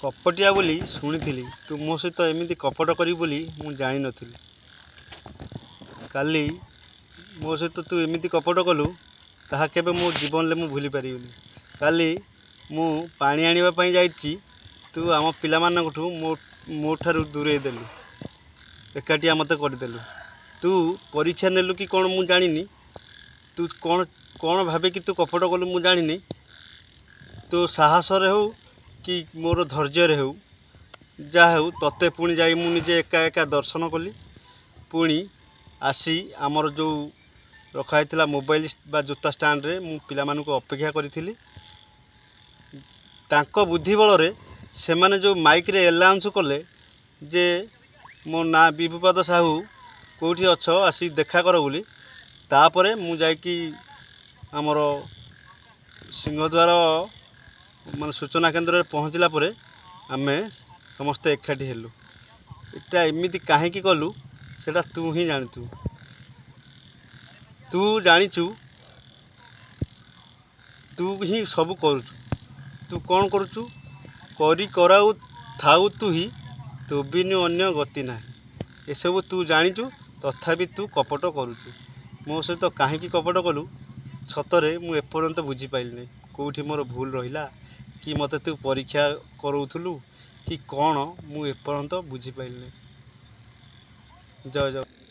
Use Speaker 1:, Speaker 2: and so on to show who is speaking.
Speaker 1: କପଟିଆ ବୋଲି ଶୁଣିଥିଲି, ତୁ ମୋ ସହିତ ଏମିତି କପଟ କରିବୁ ବୋଲି ମୁଁ ଜାଣିନଥିଲି। କାଲି ମୋ ସହିତ ତୁ ଏମିତି କପଟ କଲୁ, ତାହା କେବେ ମୋ ଜୀବନରେ ମୁଁ ଭୁଲି ପାରିବିନି। କାଲି ମୁଁ ପାଣି ଆଣିବା ପାଇଁ ଯାଇଛି, ତୁ ଆମ ପିଲାମାନଙ୍କଠୁ ମୋ ଠାରୁ ଦୂରେଇ ଦେଲୁ, ଏକାଟିଆ ମୋତେ କରିଦେଲୁ। ତୁ ପରୀକ୍ଷା ନେଲୁ କି କ'ଣ ମୁଁ ଜାଣିନି, ତୁ କ'ଣ କ'ଣ ଭାବିକି ତୁ କପଟ କଲୁ ମୁଁ ଜାଣିନି। ତୋ ସାହସରେ ହେଉ କି ମୋର ଧୈର୍ଯ୍ୟରେ ହେଉ, ଯାହା ହେଉ, ତୋତେ ପୁଣି ଯାଇ ମୁଁ ନିଜେ ଏକା ଏକା ଦର୍ଶନ କଲି। ପୁଣି ଆସି ଆମର ଯେଉଁ ରଖା ହେଇଥିଲା ମୋବାଇଲ ବା ଜୋତା ଷ୍ଟାଣ୍ଡରେ ମୁଁ ପିଲାମାନଙ୍କୁ ଅପେକ୍ଷା କରିଥିଲି। ତାଙ୍କ ବୁଦ୍ଧି ବଳରେ ସେମାନେ ଯେଉଁ ମାଇକ୍ରେ ଆନାଉନ୍ସ କଲେ ଯେ ମୋ ନାଁ ବିଭୁପାଦ ସାହୁ, କେଉଁଠି ଅଛ ଆସିକି ଦେଖା କର ବୋଲି, ତାପରେ ମୁଁ ଯାଇକି ଆମର ସିଂହଦ୍ୱାର ମାନେ ସୂଚନା କେନ୍ଦ୍ରରେ ପହଞ୍ଚିଲା ପରେ ଆମେ ସମସ୍ତେ ଏକାଠି ହେଲୁ। ଏଇଟା ଏମିତି କାହିଁକି କଲୁ, ସେଇଟା ତୁ ହିଁ ଜାଣିଥିବୁ। ତୁ ଜାଣିଛୁ, ତୁ ହିଁ ସବୁ କରୁଛୁ। ତୁ କ'ଣ କରୁଛୁ କରି କରାଉ ଥାଉ ତୁହି, ତୋ ବିନୁ ଅନ୍ୟ ଗତି ନାହିଁ। ଏସବୁ ତୁ ଜାଣିଛୁ, ତଥାପି ତୁ କପଟ କରୁଛୁ। ମୋ ସହିତ କାହିଁକି କପଟ କଲୁ, ସତରେ ମୁଁ ଏପର୍ଯ୍ୟନ୍ତ ବୁଝିପାରିଲିନି। କେଉଁଠି ମୋର ଭୁଲ ରହିଲା କି ମୋତେ ତୁ ପରୀକ୍ଷା କରାଉଥିଲୁ କି କ'ଣ, ମୁଁ ଏପର୍ଯ୍ୟନ୍ତ ବୁଝିପାରିଲିନି। ଜୟ ଜଗନ୍ନାଥ।